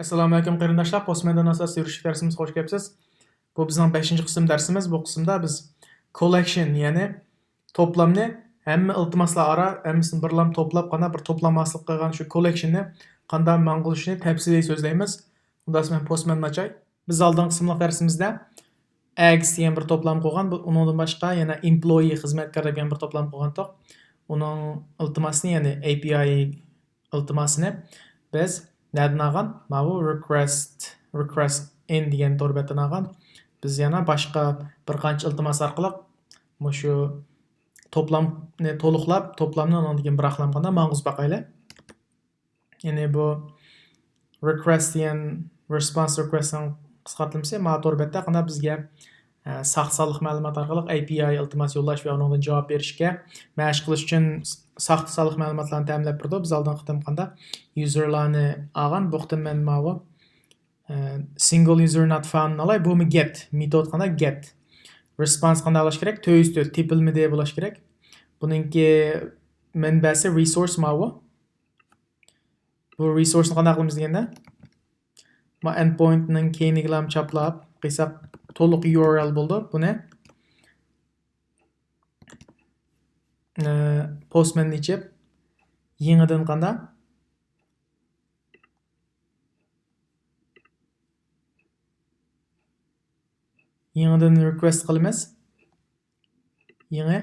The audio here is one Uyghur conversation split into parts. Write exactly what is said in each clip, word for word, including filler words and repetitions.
ئەسسالامۇئەلەيكۇم قېرىنداشلار، پوستمەندىن ئاساس يۈرۈشلۈك دەرسىمىزگە خوش كەپسىز. بۇ بىزنىڭ بەشىنچى قىسىم دەرسىمىز. بۇ قىسىمدا بىز كوللېكشن، يەنى توپلامنى، ھەممە ئىلتىماسلار ئارا ھەممىسىنى بىرلام توپلاپ، قانداق بىر توپلام ھاسىل قىلغان شۇ كوللېكشننى قانداق ماڭغۇزۇشنى تەپسىلىي سۆزلەيمىز. ئۇنداق مەن پوستمەندىن ئاچاي. بىز ئالدىنقى قىسىملىق دەرسىمىزدە ئەگس دېگەن بىر توپلام قۇرغان. بۇ، ئۇنىڭدىن باشقا يەنە ئېمپلويى، خىزمەتكار دېگەن بىر توپلام قۇرغانتۇق. ئۇنىڭ ئىلتىماسىنى، يەنى ئەي پىي ئاي ئىلتىماسىنى بىز نەدىن ئالغان؟ ماۋۇ رىكۋېست، رىكۋېست ئىن دېگەن تور بەتتىن ئالغان. بىز يەنە باشقا بىر قانچە ئىلتىماس ئارقىلىق مۇشۇ توپلامنى تولۇقلاپ، توپلامنى ئۇنىڭدىن كېيىن بىراقلام قانداق ماڭغۇزۇپ باقايلى. يەنى بۇ رىكۋېست دېگەن رېسپونس رىكۋېستنىڭ قىسقارتمىسى. ماۋۇ تور بەتتە قانداق بىزگە، ئە، ساختا سانلىق مەلۇمات ئارقىلىق ئەي پىي ئاي ئىلتىماس يوللاش ۋە ئۇنىڭدىن جاۋاب بېرىشكە مەشىق قىلىش ئۈچۈن ساختا سانلىق مەلۇماتلارنى تەمىنلەپ بېرىدۇ. بىز ئالدىنقى قېتىم قانداق يۇزېرلارنى ئالغان، بۇ قېتىم مەن ماۋۇ، ئە، سىنگل يۇزېر نات فاوند ئالاي. بۇمۇ گېت مېتود، قانداق گېت. رېسپونس قانداق بولۇش كېرەك؟ تۆت يۈز تۆت تېپىلمىدى بولۇش كېرەك. بۇنىڭكى مەنبەسى رېسورس ماۋۇ. بۇ رېسورسنى قانداق قىلىمىز دېگەندە، ما ئېندپوينتنىڭ كەينىگىلا چاپلاپ قىلساق، تولۇق يۇ ئار ئېل بولىدۇ. بۇنى، ئە، پوستمەننى ئېچىپ، يېڭىدىن قانداق؟ يېڭىدىن رىكۋېست قىلىمىز. يېڭى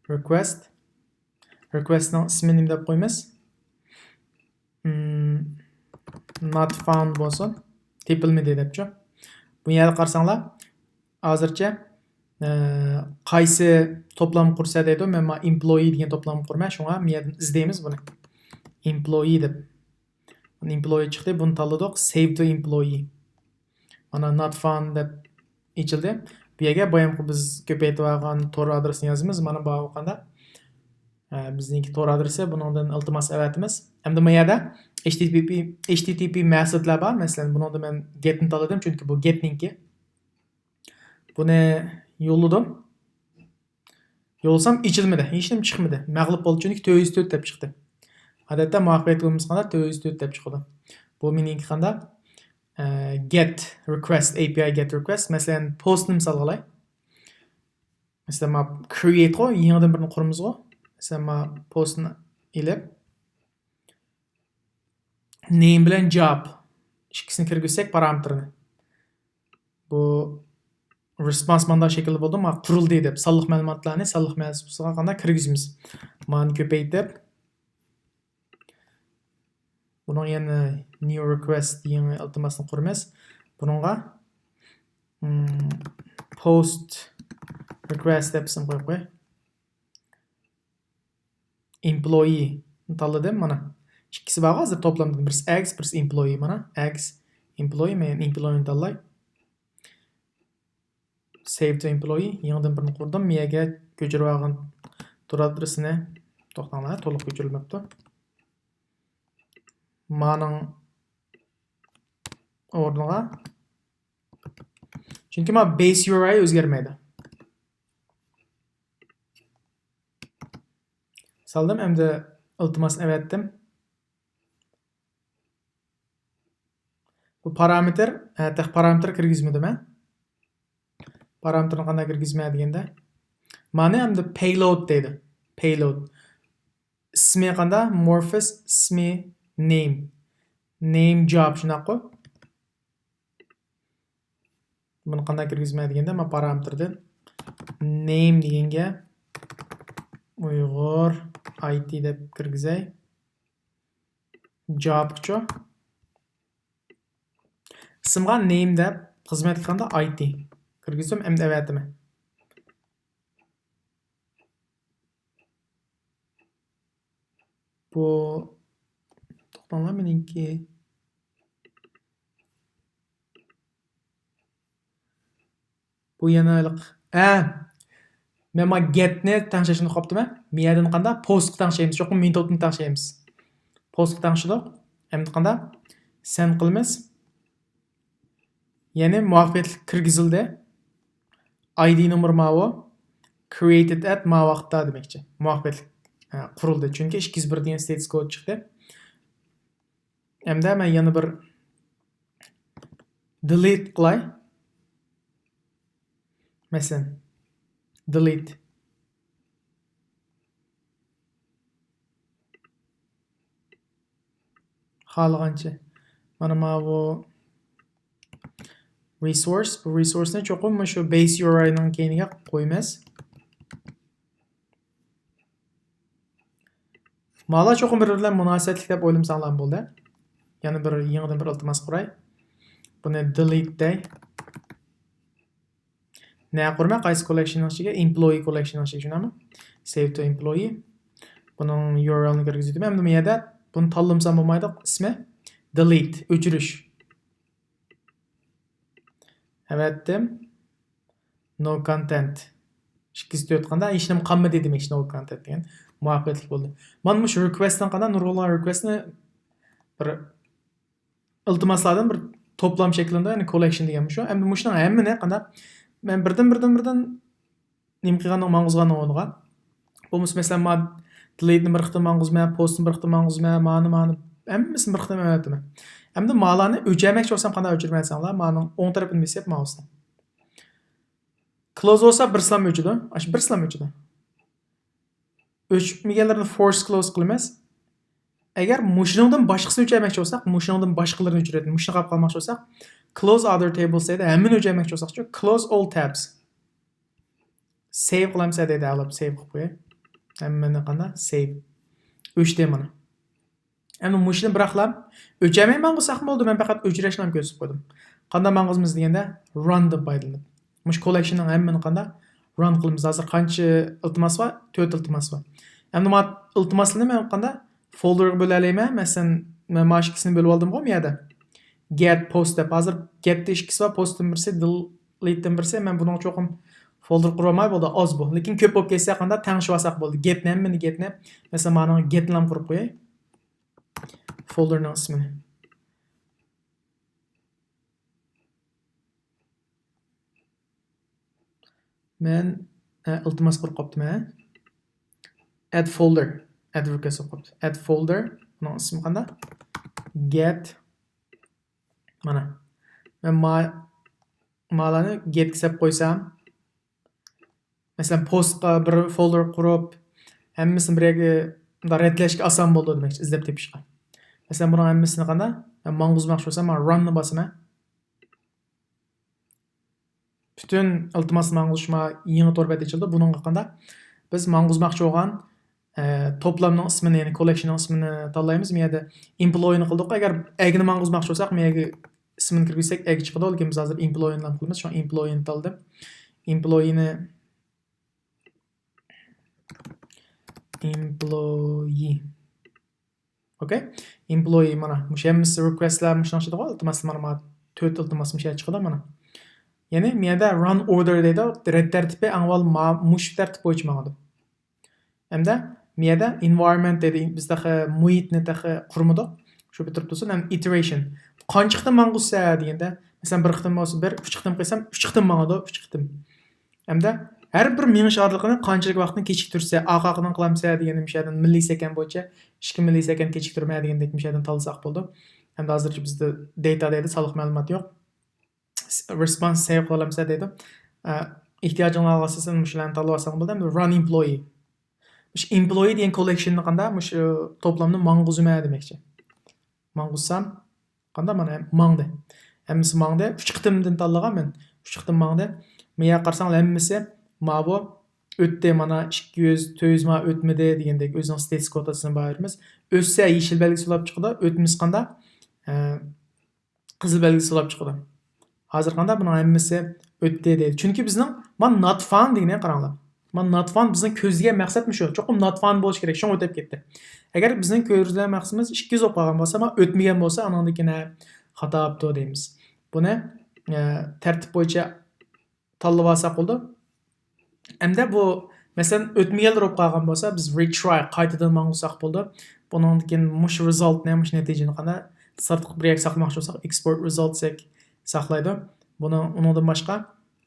رىكۋېست. رىكۋېستنىڭ ئىسمىنى نېمە دەپ قويىمىز؟ نات فاوند بولسۇن. تېپىلمىدى دەپچۇ. بۇ يەردە قارىساڭلار، ھازىرچە، ئە، قايسى توپلام قۇرسا دەيدۇ. مەن مانا ئېمپلويى دېگەن توپلامنى قۇرىمەن. شۇڭا بۇ يەردىن ئىزدەيمىز بۇنى. ئېمپلويى دەپ. ئېمپلويى چىقتى. بۇنى تاللىدۇق. سېۋ تۇ ئېمپلويى. مانا نات فاوند دەپ ئېچىلدى. بۇ يەرگە بايامقى بىز كۆپەيتىۋالغان تور ئادرېسىنى يازىمىز. مانا بۇ قانداق؟ ئە، بىزنىڭكى تور ئادرېسى، بۇنىڭدىن ئىلتىماس ئەۋەتىمىز. ئەمدى ما يەردە ئېچ تىي تىي پى، ئېچ تىي تىي پى مېتودلار بار. مەسىلەن، بۇنىڭدا مەن گېتنى تاللىدىم، چۈنكى بۇ گېتنىڭكى. بۇنى يوللىدىم. يوللىسام ئېچىلمىدى، ھېچنېمە چىقمىدى. مەغلۇپ بولدى، چۈنكى تۆت يۈز تۆت دەپ چىقتى. ئادەتتە مۇۋەپپەقىيەتلىك بولمىسا قانداق تۆت يۈز تۆت دەپ چىقىدۇ. بۇ مېنىڭكى قانداق؟ ئە، گېت رىكۋېست، ئەي پىي ئاي گېت رىكۋېست. مەسىلەن، پوستنى مىسال ئالاي. مەسىلەن، ما كرېئېت غۇ، يېڭىدىن بىرنى قۇرىمىزغۇ. مەسىلەن، ما پوستنى ئېلىپ، نېيم بىلەن جاب ئىككىسىنى كىرگۈزسەك پارامېتىرنى. بۇ رېسپونس مانداق شەكىلدە بولدى، ما قۇرۇلدى دەپ سانلىق مەلۇماتلارنى سانلىق مەلۇماتلارغا قانداق كىرگۈزىمىز. مانى كۆپەيتىپ، بۇنىڭ يەنە نيۇ رىكۋېست، يېڭى ئىلتىماسنى قۇرىمىز. بۇنىڭغا، م، پوست رىكۋېست دەپ ئىسىم قويۇپ قوي. ئېمپلويىنى تاللىدىم، مانا. ئىككىسى بارغۇ ھازىر توپلامدىن، بىرسى ئەگس، بىرسى ئېمپلويى، مانا. ئەگس، ئېمپلويى، مەن ئېمپلويىنى تاللاي. سېۋ تۇ ئېمپلويى، يېڭىدىن بىرنى قۇردۇم. مىيەگە كۆچۈرۈۋالغان تور ئادرېسىنى، توختاڭلار، تولۇق كۆچۈرۈلمەپتۇ. مانىڭ ئورنىغا. چۈنكى ما بېيس يۇ ئاي ئۆزگەرمەيدۇ. سالدىم، ئەمدى ئىلتىماسنى ئەۋەتتىم. بۇ پارامېتىر، ھە، تېخى پارامېتىر كىرگۈزمىدىم، ھە. پارامېتىرنى قانداق كىرگۈزمە دېگەندە، مانى ئەمدى پەيلود دەيدۇ. پەيلود. ئىسمى قانداق؟ مورفېس ئىسمى نېيم. نېيم جاب، شۇنداققۇ؟ بۇنى قانداق كىرگۈزمە دېگەندە، مانا پارامېتىردىن نېيم دېگەنگە ئۇيغۇر ئاي تى دەپ كىرگۈزەي. جاۋابقىچۇ؟ ئىسىمغا نېيم دەپ خىزمەتكە قانداق ئاي تى كىرگۈزدۈم، ئەمدى ئەۋەتىمەن. بۇ، توختاڭلار، مېنىڭكى. بۇ يەنە ھېلىق-، ھە. مەن ما گېتنى تەڭشەشنى قوپتىمەن. مىيەدىن قانداق؟ پوستقا تەڭشەيمىز. چوقۇم مېتودنى تەڭشەيمىز. پوستقا تەڭشىدۇق. ئەمدى قانداق؟ سەن قىلىمىز. يەنى مۇۋەپپەقىيەتلىك كىرگۈزۈلدى. ئاي دى نومۇرى ماۋۇ. كرېئېتېد ئەت ماۋۇ ۋاقىتتا دېمەكچى. مۇۋەپپەقىيەتلىك، ھە، قۇرۇلدى. چۈنكى ئىككى يۈز بىر دېگەن ستېتس كود چىقتى. ئەمدى مەن يەنە بىر دېلېت قىلاي. مەسىلەن، دېلېت. خالىغانچە. مانا ماۋۇ رېسورس. بۇ رېسورسنى چوقۇم مۇشۇ بەيس يۇ ئار ئاي نىڭ كەينىگە قويىمىز. مالا چوقۇم بىر بىلەن مۇناسىۋەتلىك دەپ ئويلىمىساڭلار بولدى. يەنە بىر يېڭىدىن بىر ئىلتىماس قۇراي. بۇنى دېلېت دەي. نە قۇرىمەن؟ قايسى كوللېكشننىڭ ئىچىگە؟ ئېمپلويى كوللېكشننىڭ ئىچىگە، چۈشىنەمۇ؟ سېۋ تو ئېمپلويى. بۇنىڭ يۇ ئار ئېلىنى كىرگۈزۈۋېتىمەن. ئەمدى بۇ يەردە بۇنى تاللىمىسام بولمايدۇ. ئىسمى دېلېت، ئۆچۈرۈش. ئەۋەتتىم. نو كونتېنت. ئىككىسى تۆت قاندا ھېچنېمە قالمىدى دېمەكچى، نو كونتېنت دېگەن. مۇۋەپپەقىيەتلىك بولدى. مانا مۇشۇ رىكۋېستنىڭ قاندا نۇرغۇنلىغان رىكۋېستنى بىر ئىلتىماسلاردىن بىر توپلام شەكلىدە، يەنى كوللېكشن دېگەن مۇشۇ. ئەمدى مۇشۇنىڭ ھەممىنى قانداق مەن بىردىن، بىردىن، بىردىن نېمە قىلغاننىڭ، ماڭغۇزغاننىڭ ئورنىغا. بولمىسا، مەسىلەن، ما دېلېتنى بىر قېتىم ماڭغۇزىمەن، پوستنى بىر قېتىم ماڭغۇزىمەن، مانى، مانى، ھەممىسىنى بىر قېتىم ئەۋەتىمەن. ئەمدى مالارنى ئۆچۈرمەكچى بولسام، قانداق ئۆچۈرىمەن دېسەڭلار، مانىڭ ئوڭ تەرىپىنى بېسىپ، ماۋۇسىنى. كلوز بولسا بىرسىلا ئۆچىدۇ، ئاشۇ بىرسىلا ئۆچىدۇ. ئۆچمىگەنلىرىنى فورس كلوز قىلىمىز. ئەگەر مۇشۇنىڭدىن باشقىسىنى ئۆچۈرمەكچى بولساق، مۇشۇنىڭدىن باشقىلىرىنى ئۆچۈرەتتى. مۇشۇنى قاپ قالماقچى بولساق، close other tables دەيدۇ. ھەممىنى ئۆچۈرمەكچى بولساقچۇ، close all tabs. سېيۋ قىلامسەن دەيدۇ، ئاۋۇلاپ سېيۋ قىلىپ قوياي. ھەممىنى قانداق؟ سېيۋ. ئۆچتى مانا. ئەمدى مۇشۇنى بىراقلا ئۆچەرمەي ماڭغۇزساقمۇ بولىدۇ، مەن پەقەت ئۆچۈرۈشنى كۆرسىتىپ قويدۇم. قانداق ماڭغۇزىمىز دېگەندە، ران دىن پايدىلىنىپ. مۇشۇ كوللېكشننىڭ ھەممىنى قانداق؟ ران قىلىمىز. ھازىر قانچە ئىلتىماس بار؟ تۆت ئىلتىماس بار. ئەمدى مانا ئىلتىماسلارنى مەن قانداق فولدېرغا بۆلەلەيمەن؟ مەسىلەن، مەن مانا ئىككىسىنى بۆلۈپ ئالدىمغۇ بۇ يەردە. گەت پوست دەپ. ھازىر گەتتە ئىككىسى بار، پوستتىن بىرسى، دېلېتتىن بىرسى. مەن بۇنىڭغا چوقۇم فولدېر قۇرۇۋالماي بولدى، ئاز بۇ. لېكىن كۆپ بولۇپ كەتسە قانداق؟ تەڭشىۋالساق بولدى. گەتنى، ھەممىنى گەتنى. مەسىلەن، مانا گەتنى قۇرۇپ قوياي. فولدېرنىڭ ئىسمىنى. مەن، ئە، ئىلتىماس قىلىپ قاپتىمەن. Add folder. Add request قىلىپ قاپتۇ. Add folder. بۇنىڭ ئىسمى قانداق؟ Get. مانا. مەن ما-، مالارنى گەتكە سەپ قويسام، مەسىلەن، پوستقا بىر فولدېر قۇرۇپ، ھەممىسىنى بىر يەرگە مۇنداق رەتلەشكە ئاسان بولىدۇ دېمەكچى، ئىزدەپ تېپىشقا. مەسىلەن، بۇنىڭ ھەممىسىنى قانداق؟ مەن ماڭغۇزماقچى بولسام، مانا راننى باسىمەن. پۈتۈن ئىلتىماس ماڭغۇزۇشما يېڭى تور بەت ئېچىلىدۇ. بۇنىڭغا قانداق؟ بىز ماڭغۇزماقچى بولغان، ئە، توپلامنىڭ ئىسمىنى، يەنى كوللېكشننىڭ ئىسمىنى تاللايمىز. بۇ يەردە ئېمپلويىنى قىلدۇق. ئەگەر ئەگنى ماڭغۇزماقچى بولساق، بۇ يەرگە ئىسمىنى كىرگۈزسەك، ئەگ چىقىدۇ. لېكىن بىز ھازىر ئېمپلويىنى قىلىمىز. شۇڭا ئېمپلويىنى تاللىدىم. ئېمپلويىنى، ئېمپلويى. ئوكەي. ئېمپلويى مانا مۇشۇ ھەممىسى رىكۋېستلار مۇشۇنىڭ ئىچىدىغۇ، ئىلتىماسلار مانا، مانا تۆت ئىلتىماس مۇشۇ يەردە چىقىدۇ مانا. يەنى بۇ يەردە ران ئوردېر دەيدۇ، رەت تەرتىپى ئەڭ ئاۋۋال ما-، مۇشۇ تەرتىپ بويىچە ماڭىدۇ. ھەمدە بۇ يەردە ئېنۋايرونمېنت دەيدۇ، بىز تېخى مۇھىتنى تېخى قۇرمىدۇق. شۇ بىتىرىپ تۇرسۇن، ھەم ئىتېرېيشن. قانچە قېتىم ماڭغۇزسا دېگەندە، مەسىلەن، بىر قېتىم بولسا بىر، ئۈچ قېتىم قىلسام، ئۈچ قېتىم ماڭىدۇ، ئۈچ قېتىم. ھەمدە ھەر بىر مېڭىش ئارىلىقىنى قانچىلىك ۋاقىتنى كېچىكتۈرسە، ئارقا-ئارقىدىن قىلامسە دېگەننى مۇشۇ يەردىن مىللىسېكەند بويىچە ئىككى مىللىسېكەند كېچىكتۈرمە دېگەندەك مۇشۇ يەردىن تاللىساق بولىدۇ. ھەمدە ھازىرچە بىزدە دېتا دەيدۇ، سانلىق مەلۇمات يوق. رېسپونس سېيۋ قىلالامسە دەيدۇ. ئە، ئېھتىياجىڭلار بولسا سەن مۇشۇلارنى تاللىۋالساڭ بولىدۇ. ھەمدە ران ئېمپلويى. مۇشۇ ئېمپلويى دېگەن كوللېكشننى قانداق؟ مۇشۇ توپلامنى ماڭغۇزىمەن دېمەكچى. ماڭغۇزسام، قانداق مانا ماڭدى. ھەممىسى ماڭدى. ئۈچ قېتىمدىن تاللىغان مەن. ئۈچ قېتىم ماڭدى. مانا قارىساڭلار ھەممىسى ماۋۇ ئۆتتى. مانا ئىككى يۈز، تۆت يۈز ما ئۆتمىدى دېگەندەك ئۆزىنىڭ ستېتىس كوتاسىنى بېرىمىز. ئۆتسە يېشىل بەلگىسى بولۇپ چىقىدۇ. ئۆتمىسە قانداق؟ ئە، قىزىل بەلگىسى بولۇپ چىقىدۇ. ھازىر قانداق بۇنىڭ ھەممىسى ئۆتتى دەيدۇ. چۈنكى بىزنىڭ مانا not found دېگىنى قاراڭلار. مانا not found بىزنىڭ كۆزلىگەن مەقسەت مۇشۇ. چوقۇم not found بولۇشى كېرەك. شۇڭا ئۆتۈپ كەتتى. ئەگەر بىزنىڭ كۆزلىگەن مەقسىتىمىز ئىككى يۈز بولۇپ قالغان بولسا، مانا ئۆتمىگەن بولسا، ئانىڭدىن كېيىن ھە، خاتا بوپتۇ دەيمىز. بۇنى، ئە، تەرتىپ بويىچە تاللىۋالساق بولىدۇ. ئەمدى بۇ، مەسىلەن، ئۆتمىگەنلەر بولۇپ قالغان بولسا، بىز retry، قايتىدىن ماڭغۇزساق بولىدۇ. بۇنىڭدىن كېيىن مۇشۇ result نى، مۇشۇ نەتىجىنى قانداق سىرتقا بىر يەرگە ساقلىماقچى بولساق، export result دېسەك ساقلايدۇ. بۇنى، ئۇنىڭدىن باشقا،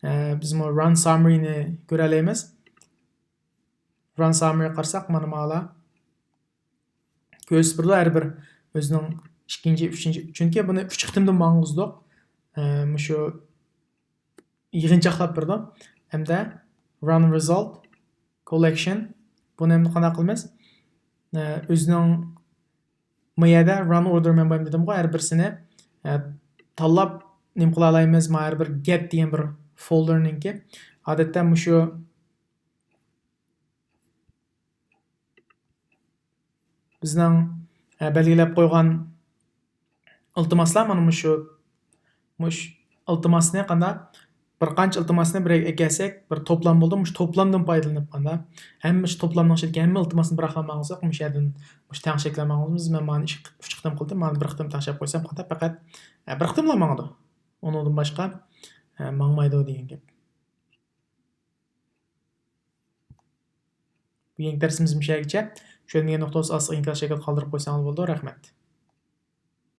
ئە، بىزمۇ run summary نى كۆرەلەيمىز. Run summary قارىساق، مانا مالا. كۆرسىتىپ بېرىدۇ ھەر بىر ئۆزىنىڭ ئىككىنچى، ئۈچىنچى، چۈنكى بۇنى ئۈچ قېتىمدىن ماڭغۇزدۇق. مۇشۇ يىغىنچاقلاپ بېرىدۇ. ھەمدە run result collection، بۇنى ئەمدى قانداق قىلىمىز؟ ئۆزىنىڭ ما يەردە run order مەن بايام دېدىمغۇ، ھەر بىرسىنى تاللاپ نېمە قىلالايمىز؟ ما ھەر بىر get دېگەن بىر فولدېرنىڭكى. ئادەتتە مۇشۇ بىزنىڭ بەلگىلەپ قويغان ئىلتىماسلار مانا مۇشۇ، مۇشۇ ئىلتىماسنى قانداق، بىر قانچە ئىلتىماسنى بىر ئەكەلسەك، بىر توپلام بولدى. مۇشۇ توپلامدىن پايدىلىنىپ قانداق، ھەممە مۇشۇ توپلامنىڭ ئىچىدىكى ھەممە ئىلتىماسنى بىراقلا ماڭغۇزۇق، مۇشۇ يەردىن مۇشۇ تەڭشەكلەر ماڭغۇزىمىز. مەن مانا ئىككى، ئۈچ قېتىم قىلدىم، مانا بىر قېتىم تەڭشەپ قويسام قانداق، پەقەت بىر قېتىملا ماڭىدۇ. ئۇنىڭدىن باشقا ماڭمايدۇ دېگەن گەپ. بۈگۈنكى دەرسىمىز مۇشۇ يەرگىچە. چۈشەنمىگەن نۇقتا بولسا ئاستىغا ئىنكاس شەكلىدە قالدۇرۇپ قويساڭلار بولىدۇ. رەھمەت.